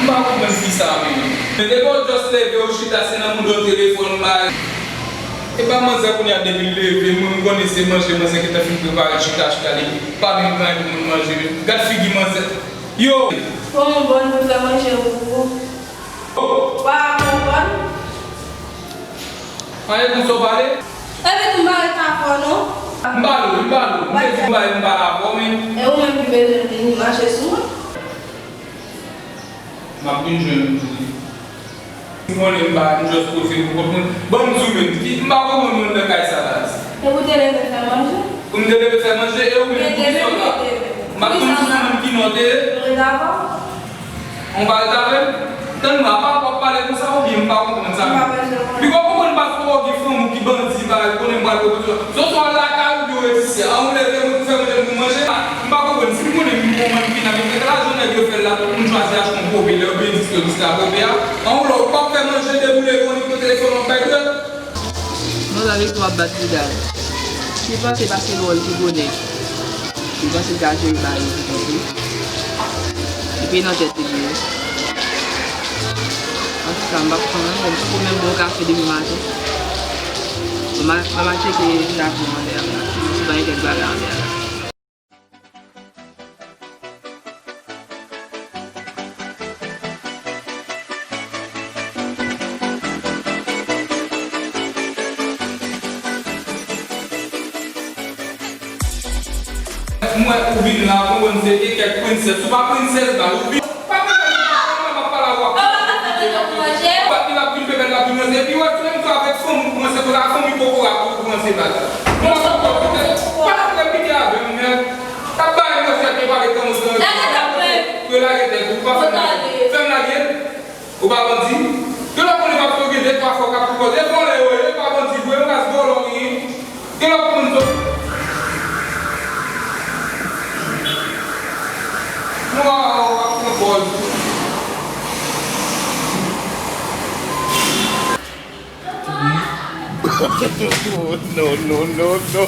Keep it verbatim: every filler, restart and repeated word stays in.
M pa konprann fi sa a menm. Men depi w just leve, w chita, se nan mouda w telefòn bay. E pa manzè kounye a depi l leve, mwen m konnen se manje manzè gentan fin prepare, chita, chita, li pa menm pran pou moun manje menm. Gad figi manzè. Yo! Kòman w bon pou fè manje pou ou? Ou pa konprann? Anyen konsa w pale? Epi tou m pa ret avè w non. M pale w, m pale w. M te di m pale, m pale avè w, men. E ou menm ki bezwen vini mache sou mwen? M ap vin jwenn ou tou wi. M konnen m pa, m just poze pou kont mwen. Ban m di w menm, ki, m pa konprann moun nan kay sa la. E pou te leve fè manje? Pou m te leve fè manje, e ou menm, poukisa w la? M ap konn sou moun ki non te ye. Mwen pa ret avè w. Tann mwen, apa w ap pale konsa oubyen m pa konprann sa menm? Piga w konprann paske w gen fanm ou ki bandi, bagay, ou konnen m pral pran pòz. Soswa w lakay ou byen w rete isi a. An ou leve mwen pou fè manje pou manje. M pa konprann. Si m konnen m gon mannequin avèk kèk lajan nèg yo fè l la, tout moun chwazi achte yon pope, lè yo byen di se yo ki se la pope a. An ou la ou p ap fè manje, depi w leve w annik pran telefòn w ap bay dwèt. Mwen avèk ou ap bat bouda l. Li panse paske l wè l pi gwo nèg. Li panse l ka jere bagay yo pi byen. Li pe nan tèt li byen. Antouka, m p ap pran anyen, m poko menm bwè yon kafe depi maten. M a, m a tcheke lavi m anlè a la. Si pa gen kèk bagay anlè a la. M wè ou vin la, konprann se e kèk prensès. Ou pa prensès, baz, ou vin. Pa prensès, ou pa prensès, m ap pale avè w. Ou pa ka fè manje pou manje. Ou pa, li p ap vin pèmèt l ap vin ranse. Epi w wè, se menm tou avèk fanmi w ranse, pou la fanmi kokorat ou ranse, baz. Mwen, mwen, mwen, mwen, pa t ap repite avè m, mèd. T ap bay mwen sèt yo pale tan ou san. Lage tèt mwen. Yo lage tèt ou, pa fè m lage. Fè m lage. Ou pa bandi? Gen lòt moun li p ap fè w gen de twa fwa k ap pou kòz. E vòlè yo ye, e pa bandi vre, yon ras vòlò ki ye. Gen lòt moun tou. Nou a, a, a pran pòz. No, no, no, no.